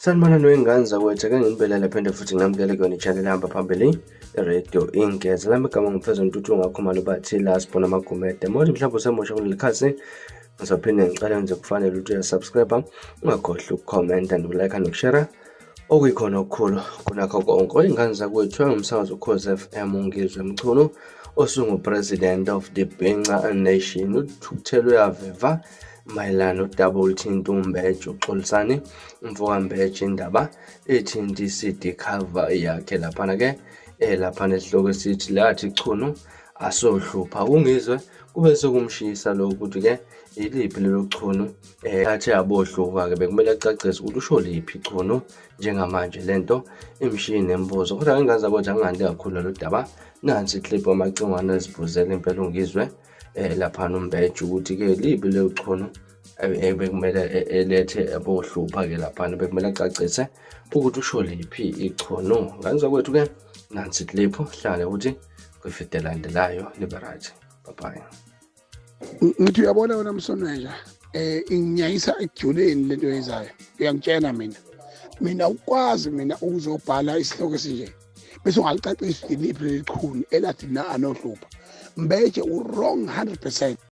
Sanibona noyingane zakwethu, ake nginibelele phinde futhi nginamukele kuyona i-channel ehamba phambili i-Radio Ingeza. Lami igama nguMfezo Ntuthu ngakhumalo bathi la sibona amagumede. Manje mhlawumbe usemusha kuleli khasi ngizophinde ngicele nje kufanele ukuthi uyasubscribe, ungakhohlwa ukukhomenta nokulike nokushare okuyikhona okukhulu kunakho konke. Oyingane zakwethu engumsakazo Ukhozi FM uNgizwe Mchunu osungu-president of the Bhinca Nation uthukuthele uyaveva mayelana nodaba oluthinta uMbeje uXolisani umfokaMbeje indaba ethinta i-CD cover yakhe laphana-ke laphana esihloko esithi lathi chunu asohlupha kungizwe kube sekumshisa lokhu ukuthi-ke iliphi lelo chunu athi abohluka-ke bekumele acacise ukuthi usho liphi ichunu njengamanje lento imshiye nemibuzo kodwa ngingaza kodwa ngingandi kakhulu lolu daba nansi iclip amacingwane ezibuzela impela ungizwe laphana uMbeje ukuthi-ke libi lelo chunu bekumele elethe abohlupha-ke laphana bekumele acacise ukuthi usho liphi ichunu ngane zakwethu-ke nansi clip hlale ukuthi kwividiyo elandelayo nibe right, bye bye. Ngithi uyabona wena msonwenja, inginyanyisa ekujuleni lento oyenzayo. Uyangitshela mina ukwazi mina ukuzobhala isihloko esinje bese ungalicacisa iliphi leli chunu elathi na anohlupha. Mbeje u-wrong 100%.